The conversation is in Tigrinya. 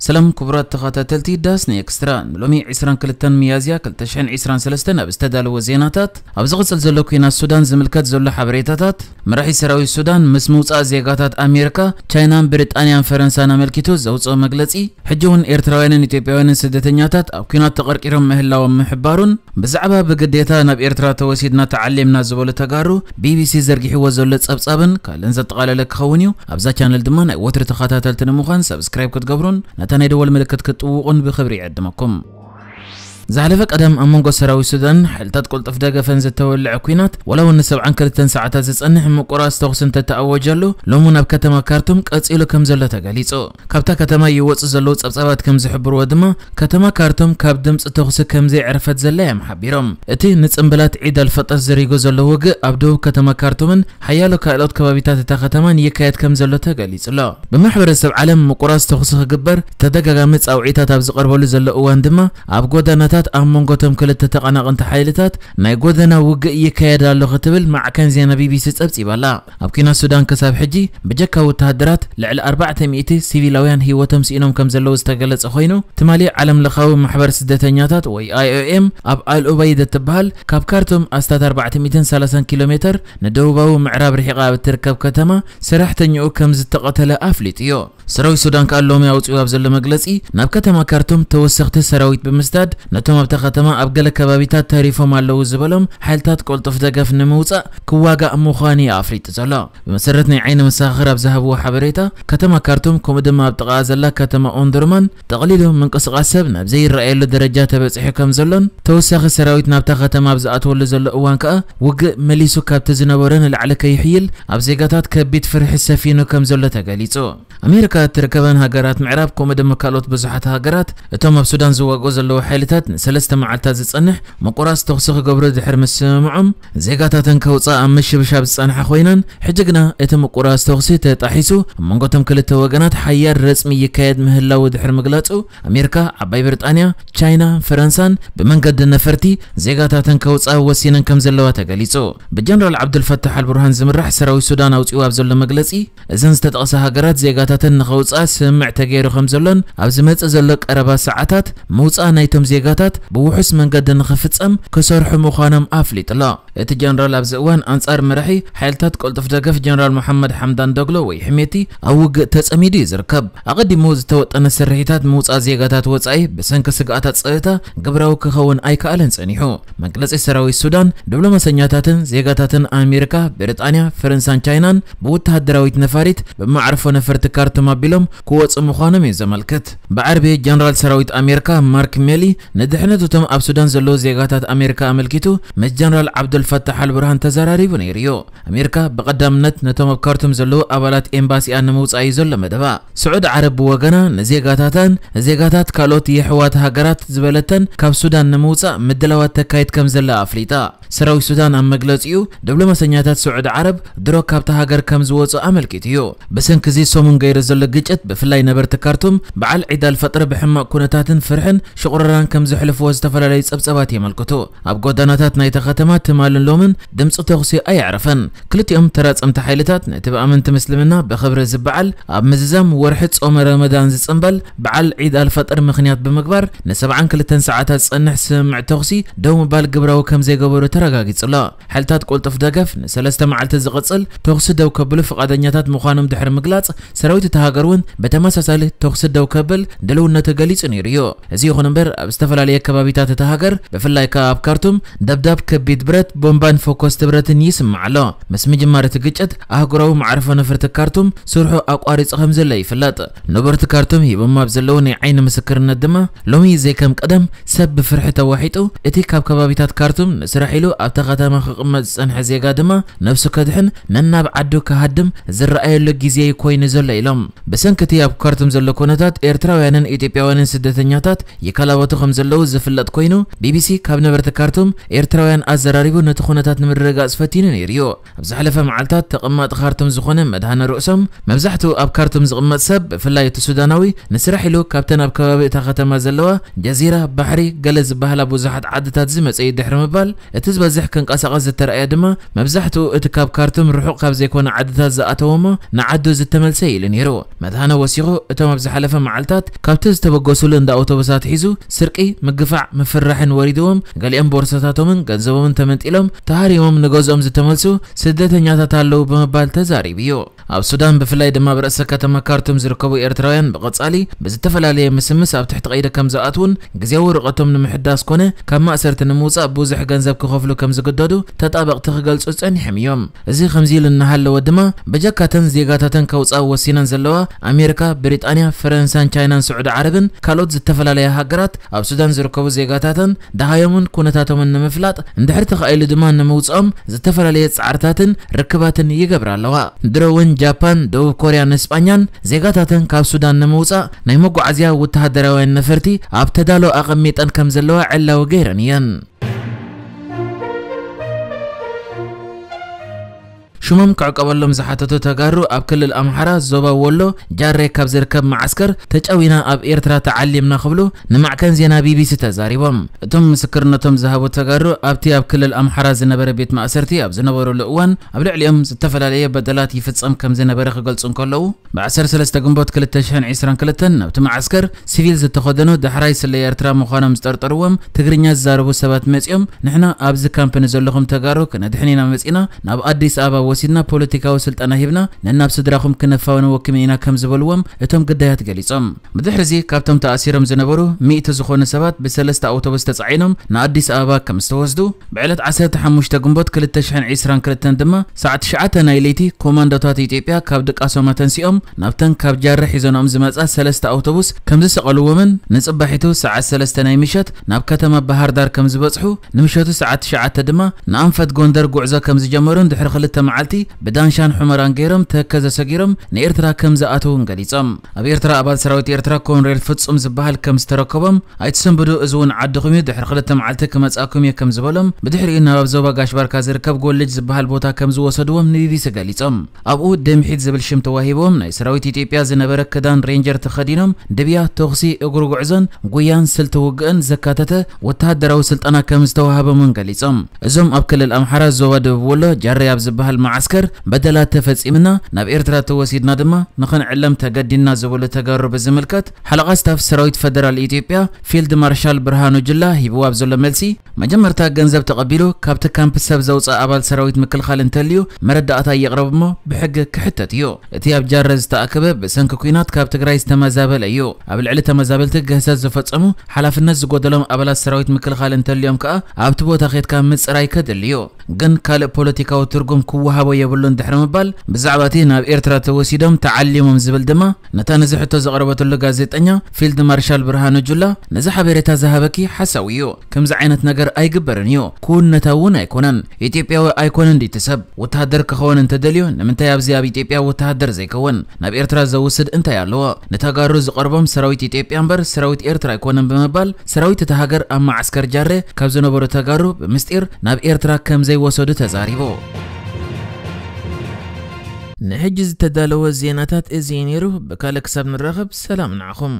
ሰላም ክቡራት ተኸታተልቲ ዳስኒ ኤክስትራ፣ ንሎሚ ዕስራን ክልተን ሚያዝያ ክልተ ሽሕን ዕስራን ሰለስተን ኣብ ዝተዳለወ ዜናታት፣ ኣብ ዝቕጽል ዘሎ ኲናት ሱዳን ዝምልከት ዘሎ ሓበሬታታት፣ መራሒ ሰራዊት ሱዳን ምስ ምውጻእ ዜጋታት ኣሜሪካ፣ ቻይናን ብሪጣንያን ፈረንሳን ኣመልኪቱ ዘውጽኦ መግለጺ፣ ሕጂ እውን ኤርትራውያንን ኢትዮጵያውያንን ስደተኛታት ኣብ ኲናት ተቐርቂሮም ምህላዎም ምሕባሩን፣ ብዛዕባ ብግዴታ ናብ ኤርትራ ተወሲድና ተዓሊምና ዝበሉ ተጋሩ ቢቢሲ ዘርጊሕዎ ዘሎ ጸብጻብን ካልእን ዘጠቓለለ ክኸውን እዩ። ኣብዛ ቻነል ድማ ናይ ወትሪ ተኸታተልቲ ንምዃን ሰብስክራይብ ክትገብሩን ነታ ናይ ደወል ምልክት ክትጥውቑን ብኽብሪ ይዕድመኩም። ዝሓለፈ ቀዳም ኣብ መንጎ ሰራዊት ሱዳን ሓይልታት ቅልጡፍ ደገፈን ዝተወልዐ ኲናት፣ ዋላ እውን ንሰብዓን ክልተን ሰዓታት ዝጸንሕ ምቁራስ ተኹሲ እንተተኣወጀሉ፣ ሎሚ እውን ኣብ ከተማ ካርቱም ቀጺሉ ከም ዘሎ ተገሊጹ። ካብታ ከተማ ይወጹ ዘለዉ ጸብጻባት ከም ዝሕብርዎ ድማ፣ ከተማ ካርቱም ካብ ድምጺ ተኹሲ ከም ዘይዕረፈት ዘላ እዮም ሓቢሮም። እቲ ንጽምብላት ዒድ ኣልፈጥር ዝሪጎ ዘሎ ውግእ ኣብ ደቡብ ከተማ ካርቱምን ሓያሎ ካልኦት ከባቢታት እታ ከተማን ይካየድ ከም ዘሎ ተገሊጹ ኣሎ። ብማሕበረሰብ ዓለም ምቁራስ ተኹሲ ክግበር ተደጋጋሚ ጻውዒታት ኣብ ዝቐርበሉ ዘሎ እዋን ድማ፣ ኣብ ጎደናታት ኣብ መንጎ እቶም ክልተ ተቐናቐንቲ ሓይልታት ናይ ጎደና ውግእ ይካየድ ኣሎ ክትብል ማዕከን ዜና ቢቢሲ ጸብጺባ ኣላ። ኣብ ኲናት ሱዳን ክሳብ ሕጂ ብጀካ ወተሃደራት ልዕሊ ኣርባዕተ ሚእቲ ሲቪላውያን ህይወቶም ስኢኖም ከም ዘለዉ ዝተገለጸ ኮይኑ፣ ትማሊ ዓለም ለኻዊ ማሕበር ስደተኛታት ወይ ኣይኦኤም ኣብ ኣልኡበይድ እትበሃል ካብ ካርቱም ኣስታት ኣርባዕተ ሚእትን ሰላሳን ኪሎ ሜተር ንደቡባዊ ምዕራብ ርሒቓ ኣብ እትርከብ ከተማ ሰራሕተኛኡ ከም ዝተቐተለ ኣፍሊጡ እዩ። ሰራዊት ሱዳን ከኣ ሎሚ ኣውጺኡ ኣብ ዘሎ መግለጺ፣ ናብ ከተማ ካርቱም ተወሰኽቲ ሰራዊት ብምስዳድ፣ ነቶም ኣብታ ከተማ ኣብ ገለ ከባቢታት ተሪፎም ኣለዉ ዝበሎም ሓይልታት ቅልጡፍ ደገፍ ንምውጻእ ክዋጋእ ምዃኑ እዩ ኣፍሊጡ ዘሎ። ብመሰረት ናይ ዓይኒ መሰኻኽር ኣብ ዝሃብዎ ሓበሬታ፣ ከተማ ካርቱም ከምኡ ድማ ኣብ ጥቓኣ ዘላ ከተማ ኦንዱርማን ጠቕሊሉ ምንቅስቓስ ሰብ ናብ ዘይረኣየሉ ደረጃ ተበጺሑ ከም ዘሎን፣ ተወሳኺ ሰራዊት ናብታ ከተማ ኣብ ዝኣትወሉ ዘሎ እዋን ከኣ ውግእ መሊሱ ካብቲ ዝነበሮ ንላዕሊ ከይሕይል ኣብ ዜጋታት ከቢድ ፍርሒ ሰፊኑ ከም ዘሎ ተገሊጹ። ኣሜሪካ እትርከበን ሃገራት ምዕራብ ከምኡ ድማ ካልኦት ብዙሓት ሃገራት እቶም ኣብ ሱዳን ዝዋግኡ ዘለዉ ሓይልታት ንሰለስተ መዓልታት ዝጸንሕ ምቁራስ ተኹሲ ክገብሩ ድሕሪ ምስምምዖም ዜጋታተን ከውፅኣ ኣብ ምሽብሻብ ዝጸንሓ ኮይነን ሕጂ ግና እቲ ምቁራስ ተኹሲ ተጣሒሱ ኣብ መንጎ እቶም ክልተ ወገናት ሓያል ረጽሚ ይካየድ ምህላዉ ድሕሪ ምግላጹ ኣሜሪካ፣ ዓባይ ብሪጣንያ፣ ቻይና፣ ፈረንሳን ብመንገዲ ነፈርቲ ዜጋታተን ከውፅኣ ወሲነን ከም ዘለዋ ተገሊጹ። ብጀነራል ዓብዱልፈታሕ ኣልቡርሃን ዝምራሕ ሰራዊት ሱዳን ኣውፅኡ ኣብ ዘሎ መግለፂ እዘን ዝተጠቕሳ ሃገራት ዜጋታተን ንኸውፅኣ ስምምዕ ተገይሩ ከም ዘሎን ኣብ ዝመፅእ ዘሎ ቀረባ ሰዓታት ምውፃእ ናይቶም ዜጋታት ብውሑስ መንገዲ ንኽፍፀም ክሰርሑ ምዃኖም ኣፍሊጡ ኣሎ። እቲ ጀነራል ኣብዚ እዋን ኣንጻር መራሒ ሓይልታት ቅልጡፍ ደገፍ ጀነራል መሓመድ ሓምዳን ዶግሎ ወይ ሕሜቲ ኣብ ውግእ ተጸሚዱ እዩ ዝርከብ። ኣቐዲሙ ዝተወጠነ ስርሒታት ምውጻእ ዜጋታት ወጻኢ ብሰንኪ ስግኣታት ጸጥታ ግብራዊ ክኸውን ኣይከኣለን ጸኒሑ። መግለጺ ሰራዊት ሱዳን፣ ዲፕሎማሰኛታትን ዜጋታትን ኣሜሪካ፣ ብሪጣንያ፣ ፈረንሳን ቻይናን ብወተሃደራዊት ነፋሪት ብመዕርፎ ነፈርቲ ካርቱም ኣቢሎም ክወጹ ምዃኖም እዩ ዘመልክት። ብዓርቢ ጀነራል ሰራዊት ኣሜሪካ ማርክ ሜሊ ንድሕነት እቶም ኣብ ሱዳን ዘለዉ ዜጋታት ኣሜሪካ ኣመልኪቱ ምስ ጀነራል ዓብዱልፈታሕ ኣልቡርሃን ተዘራሪቡ ነይሩ እዩ። ኣሜሪካ ብቐዳምነት ነቶም ኣብ ካርቱም ዘለዉ ኣባላት ኤምባሲኣ ንምውጻእ እዩ ዘሎ መደባ። ስዑዲ ዓረብ ብወገና ንዜጋታታን ዜጋታት ካልኦት የሕዋት ሃገራት ዝበለተን ካብ ሱዳን ንምውጻእ ምድላዋት ተካይድ ከም ዘላ ኣፍሊጣ። ሰራዊት ሱዳን ኣብ መግለጺኡ፣ ዲፕሎማሰኛታት ስዑዲ ዓረብ ድሮ ካብታ ሃገር ከም ዝወጹ ኣመልኪቱ እዩ። ብሰንኪ እዚ ሰሙን ገይሩ ዘሎ ግጭት፣ ብፍላይ ነበርቲ ካርቱም በዓል ዒድ ኣልፈጥር ብሕማቕ ኩነታትን ፍርሕን ሽቑረራን ከም ዘሕልፍዎ ዝተፈላለዩ ጸብጸባት የመልክቱ። ኣብ ጎደናታት ናይታ ከተማ ትማልን ሎምን ድምጺ ተኹሲ ኣየዕረፈን። ክልቲኦም ተራጸምቲ ሓይልታት ነቲ ብኣመንቲ ምስልምና ብኽብሪ ዝበዓል ኣብ ምዝዛም ወርሒ ጾመ ረመዳን ዝጽንበል በዓል ዒድ ኣልፈጥር ምኽንያት ብምግባር ንሰብዓን ክልተን ሰዓታት ዝጸንሕ ስምምዕ ተኹሲ ደው ምባል ግብራዊ ከም ዘይገበሩ ተረጋጊጹ ኣሎ። ሓይልታት ቅልጡፍ ደገፍ ንሰለስተ መዓልቲ ዝቕጽል ተኹሲ ደው ከብሉ ፍቓደኛታት ምዃኖም ድሕሪ ምግላጽ፣ ሰራዊት እታ ሃገር እውን ብተመሳሳሊ ተኹሲ ደው ከብል ድልውነቱ ገሊጹ ነይሩ እዩ። እዚ ይኹን እምበር፣ ኣብ ዝተፈላለየ ከባቢታት እታ ሃገር፣ ብፍላይ ከኣ ኣብ ካርቱም፣ ደብዳብ ከቢድ ብረት፣ ቦምባን ፈኮስቲ ብረትን ይስማዕ ኣሎ። ምስ ምጅማር እቲ ግጭት፣ ኣህጉራዊ መዓርፎ ነፈርቲ ካርቱም ስርሑ ኣቋሪጹ ከም ዘሎ ይፍለጥ። ነበርቲ ካርቱም ሂቦም ኣብ ዘለዉ ናይ ዓይኒ ምስክርነት ድማ፣ ሎሚ ዘይከም ቀደም ሰብ ብፍርሒ ተዋሒጡ፣ እቲ ካብ ከባቢታት ካርቱም ንስራሕ ኢሉ ኣብታ ከተማ ክቕመጥ ዝጸንሐ ዜጋ ድማ ነብሱ ከድሕን ነናብ ዓዱ ክሃድም ዝረኣየሉ ግዜ እዩ ኮይኑ ዘሎ ኢሎም። ብሰንኪ እቲ ኣብ ካርቱም ዘሎ ኩነታት ኤርትራውያንን ኢትዮጵያውያንን ስደተኛታት ይከላበቱ ከም ዘለዉ ዝፍለጥ ኮይኑ፣ ቢቢሲ ካብ ነበርቲ ካርቱም ኤርትራውያን ኣዘራሪቡ ነቲ ኩነታት ንምርግጋጽ ፈቲኑ ነይሩ እዩ። ኣብ ዝሓለፈ መዓልታት ተቐማጢ ካርቱም ዝኾነ መድሃነ ርእሶም፣ መብዛሕትኡ ኣብ ካርቱም ዝቕመጥ ሰብ፣ ብፍላይ እቲ ሱዳናዊ፣ ንስራሕ ኢሉ ካብተን ኣብ ከባቢ እታ ከተማ ዘለዋ ጀዚራ፣ ባሕሪ፣ ገለ ዝበሃላ ብዙሓት ዓድታት ዝመጸ እዩ ድሕሪ ምባል፣ እቲ ዝበዝሕ ክንቀሳቐስ ዝተራእየ ድማ መብዛሕትኡ እቲ ካብ ካርቱም ርሑቕ ካብ ዘይኮነ ዓድታት ዝኣተወ እሞ ንዓዱ ዝተመልሰ እዩ ኢሉ ነይሩ። መድሃነ ወሲኹ፣ እቶም ኣብ ዝሓለፈ መዓልታት ካብቲ ዝተበገሱሉ እንዳ ኣውቶቡሳት ሒዙ ስርቂ፣ ምግፋዕ፣ ምፍርራሕን ወሪድዎም፣ ገሊኦም ቦርሳታቶምን ገንዘቦምን ተመንጢሎም ተሃሪሞም ንገዝኦም ዝተመልሱ ስደተኛታት ኣለዉ ብምባል ተዛሪቡ እዩ። ኣብ ሱዳን ብፍላይ ድማ ኣብ ርእሰ ከተማ ካርቱም ዝርከቡ ኤርትራውያን ብቐጻሊ ብዝተፈላለየ ምስምስ ኣብ ትሕቲ ቀይዲ ከም ዝኣትዉን ግዜያዊ ወረቐቶም ንምሕዳስ ኮነ ካብ ማእሰርቲ ንምውጻእ ብዙሕ ገንዘብ ክኸፍሉ ከም ዝግደዱ ተጣበቕቲ ክገልጹ ጸኒሖም እዮም። እዚ ከምዚ ኢሉ እናሃለወ ድማ በጀካተን ዜጋታተን ከውጻ ወሲነን ዘለዋ ኣሜሪካ፣ ብሪጣንያ፣ ፈረንሳን ቻይናን ስዑዲ ዓረብን ካልኦት ዝተፈላለያ ሃገራት ኣብ ሱዳን ዝርከቡ ዜጋታተን ደሃዮምን ኩነታቶምን ንምፍላጥ እንድሕር ተኻኢሉ ድማ ንምውፅኦም ዝተፈላለየ ጻዕርታትን ርክባትን ይገብራ ኣለዋ። ድሮ እውን ጃፓን፣ ደቡብ ኮርያን እስጳኛን ዜጋታተን ካብ ሱዳን ንምውጻእ ናይ መጓዓዝያ ወተሃደራውያን ነፈርቲ ኣብ ተዳሎ ኣቐሚጠን ከም ዘለዋ ዕላዊ ገይረን እየን። ሽሞም ክዕቀበሎም ዝሓተቱ ተጋሩ ኣብ ክልል ኣምሓራ ዞባ ወሎ ጃሬ ካብ ዝርከብ መዓስከር ተጨዊና ኣብ ኤርትራ ተዓሊምና ክብሉ ንማዕከን ዜና ቢቢሲ ተዛሪቦም። እቶም ምስክርነቶም ዝሃቡ ተጋሩ ኣብቲ ኣብ ክልል ኣምሓራ ዝነበረ ቤት ማእሰርቲ ኣብ ዝነበሩሉ እዋን ኣብ ልዕሊኦም ዝተፈላለየ በደላት ይፍጸም ከም ዝነበረ ክገልጹ እንከለዉ፣ ብ ዓሰርተ ሰለስተ ግንቦት ክልተ ሽሕን ዕስራን ክልተን ናብቲ መዓስከር ሲቪል ዝተኸደኑ ዳሕራይ ስለያ ኤርትራ ምዃኖም ዝጠርጠርዎም ትግርኛ ዝዛረቡ ሰባት መጺኦም፣ "ንሕና ኣብዚ ካምፕ ንዘለኹም ተጋሩ ክነድሕን ኢና መጺና፣ ናብ ኣዲስ ኣበባ ወሲድና ፖለቲካዊ ስልጠና ሂብና ነናብ ስድራኹም ክነፋንወኩም ኢና" ከም ዝበልዎም እቶም ግዳያት ገሊጾም። ብድሕሪ እዚ ካብቶም ተኣሲሮም ዝነበሩ ሚእቲ ዝኾኑ ሰባት ብሰለስተ ኣውቶቡስ ተጻዒኖም ንኣዲስ ኣበባ ከም ዝተወስዱ፣ ብዕለት ዓሰርተ ሓሙሽተ ግንቦት ክልተ ሽሕን ዕስራን ክልተን ድማ ሰዓት ትሽዓተ ናይ ለይቲ ኮማንዶታት ኢትዮጵያ ካብ ድቃሶም ኣተንሲኦም ናብተን ካብ ጃረ ሒዞንኦም ዝመጻ ሰለስተ ኣውቶቡስ ከም ዝሰቐልዎምን ንጽባሒቱ ሰዓት ሰለስተ ናይ ምሸት ናብ ከተማ ባህር ዳር ከም ዝበጽሑ፣ ንምሸቱ ሰዓት ትሽዓተ ድማ ንኣንፈት ጎንደር ጉዕዞ ከም ዝጀመሩን ድሕሪ ክልተ መዓልቲ ብዳንሻን ሑመራን ገይሮም ተከዘ ሰጊሮም ንኤርትራ ከም ዝኣተውን ገሊጾም። ኣብ ኤርትራ ኣባል ሰራዊት ኤርትራ ኮንሬል ፍጹም ዝበሃል ከም ዝተረከቦም ኣይትሰንብዱ፣ እዚ እውን ዓድኹም እዩ፣ ድሕሪ ክልተ መዓልቲ ክመጻኩም እየ ከም ዝበሎም፣ ብድሕሪኡ ናብ ኣብ ዞባ ጋሽ ባርካ ዝርከብ ጎልጅ ዝበሃል ቦታ ከም ዝወሰድዎም ንቢቢሲ ገሊጾም። ኣብኡ ደምሒት ዝብል ሽም ተዋሂብዎም ናይ ሰራዊት ኢትዮጵያ ዝነበረ ክዳን ሬንጀር ተኸዲኖም ድብያ፣ ተኹሲ፣ እግሪ ጉዕዞን ጉያን ስልቲ ውግእን ዘካተተ ወተሃደራዊ ስልጠና ከም ዝተዋህቦም እውን ገሊጾም። እዞም ኣብ ክልል ኣምሓራ ዞባ ደቡብ ወሎ ጃሬ ኣብ ዝበሃል መዓስከር በደላት ተፈጺምና ናብ ኤርትራ ተወሲድና ድማ ንኽንዕለም ተገዲና ዝበሉ ተጋሩ ብዝምልከት ሓለቓ ስታፍ ሰራዊት ፈደራል ኢትዮጵያ ፊልድ ማርሻል ብርሃኑ ጁላ ሂብዎ ኣብ ዘሎ መልሲ፣ መጀመርታ ገንዘብ ተቐቢሉ ካብቲ ካምፕ ሰብ ዘውፅእ ኣባል ሰራዊት ምክልኻል እንተልዩ መረዳእታ የቕረብ እሞ ብሕጊ ክሕተት እዩ። እቲ ኣብ ጃረ ዝተኣከበ ብሰንኪ ኲናት ካብ ትግራይ ዝተመዛበለ እዩ። ኣብ ልዕሊ ተመዛበልቲ ግህሰት ዝፈጸሙ ሓላፍነት ዝጎደሎም ኣባላት ሰራዊት ምክልኻል እንተልዮም ከኣ ኣብቲ ቦታ ኬድካ ምጽራይ ከድሊ እዩ። ግን ካልእ ፖለቲካዊ ትርጉም ክወሃቦ የብሉን ድሕሪ ምባል፣ ብዛዕባ እቲ ናብ ኤርትራ ተወሲዶም ተዓሊሞም ዝብል ድማ፣ ነታ ነዚ ሕቶ ዘቕረበትሉ ጋዜጠኛ ፊልድ ማርሻል ብርሃኑ ጁላ፣ "ነዚ ሓበሬታ ዝሃበኪ ሓሳዊ እዩ። ከምዚ ዓይነት ነገር ኣይግበርን እዩ። ክውነታዊ እውን ኣይኮነን። ኢትዮጵያዊ ኣይኮነን ድዩ እቲ ሰብ? ወተሃደር ክኸውን እንተደልዩ፣ ንምንታይ ኣብዚ ኣብ ኢትዮጵያ ወተሃደር ዘይከውን? ናብ ኤርትራ ዘውስድ እንታይ ኣለዎ? ንተጋሩ ዝቐርቦም ሰራዊት ኢትዮጵያ እምበር ሰራዊት ኤርትራ ኣይኮነን" ብምባል፣ ሰራዊት እታ ሃገር ኣብ መዓስከር ጃሬ ካብ ዝነበሩ ተጋሩ ብምስጢር ናብ ኤርትራ ከም ዘይወሰዱ ተዛሪቡ። ንሕጂ ዝተዳለወ ዜናታት እዚ እዩ ነይሩ። ብካልእ ክሳብ ንራኸብ፣ ሰላም ንዓኹም።